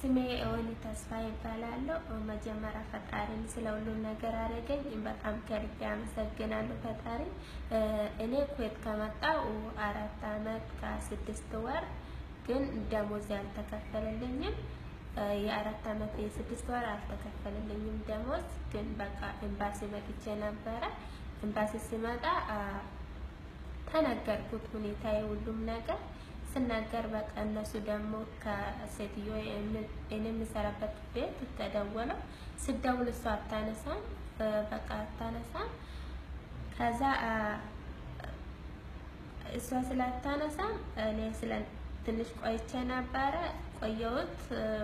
ስሜ ወኒ ተስፋ ይባላለሁ። መጀመሪያ ፈጣሪን ስለ ሁሉም ነገር አደረገኝ በጣም ከልቤ አመሰግናለሁ ፈጣሪ። እኔ ኩዌት ከመጣሁ 4 አመት ከ6 ወር ግን ደሞዝ አልተከፈለልኝም። የ4 አመት የ6 ወር አልተከፈለልኝም ደሞዝ። ግን በቃ ኤምባሲ መጥቼ ነበረ። ኤምባሲ ሲመጣ ተነገርኩት ሁኔታ የሁሉም ነገር ስናገር በቃ እነሱ ደግሞ ከሴትዮ እኔ የምሰራበት ቤት ተደወለው። ስደውል እሷ አታነሳም፣ በቃ አታነሳም። ከዛ እሷ ስላታነሳም እኔ ስለ ትንሽ ቆይቼ ነበረ ቆየሁት።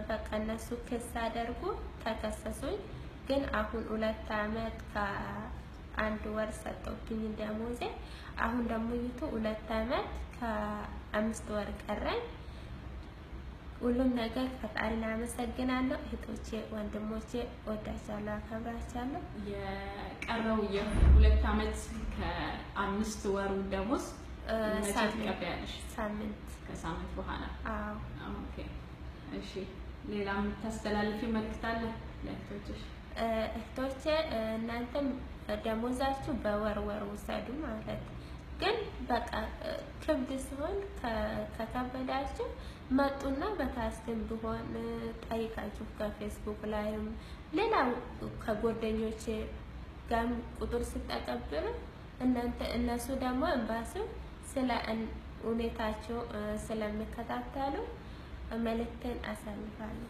በቃ እነሱ ክስ አደርጉ ተከሰሱኝ። ግን አሁን 2 አመት ከ1 ወር ሰጠውብኝ ደሞዜ። አሁን ደግሞ ይቱ 2 አመት ከ5 ወር ቀረኝ። ሁሉም ነገር ፈጣሪን አመሰግናለሁ። እህቶቼ ወንድሞቼ ወዳቻለሁ፣ አከብራቻለሁ። የቀረው የ2 አመት ከ5 ወሩ ደሞዝ መቼ ትቀበያለሽ? ሳምንት። ከሳምንት በኋላ። አዎ። Okay እሺ። ሌላ የምታስተላልፊው መልዕክት አለ ለእህቶችሽ? እህቶቼ እናንተም ደሞዛችሁ በወር ወር ውሰዱ ማለት ግን በቃ ክብድ ሲሆን ከከበዳችሁ መጡና በታስክም ቢሆን ጠይቃችሁ ከፌስቡክ ላይም ሌላ ከጓደኞቼ ጋርም ቁጥር ስትቀበሉ እናንተ እነሱ ደግሞ ኤምባሲው ስለ ሁኔታቸው ስለሚከታተሉ መልእክትን አሳልፋለሁ።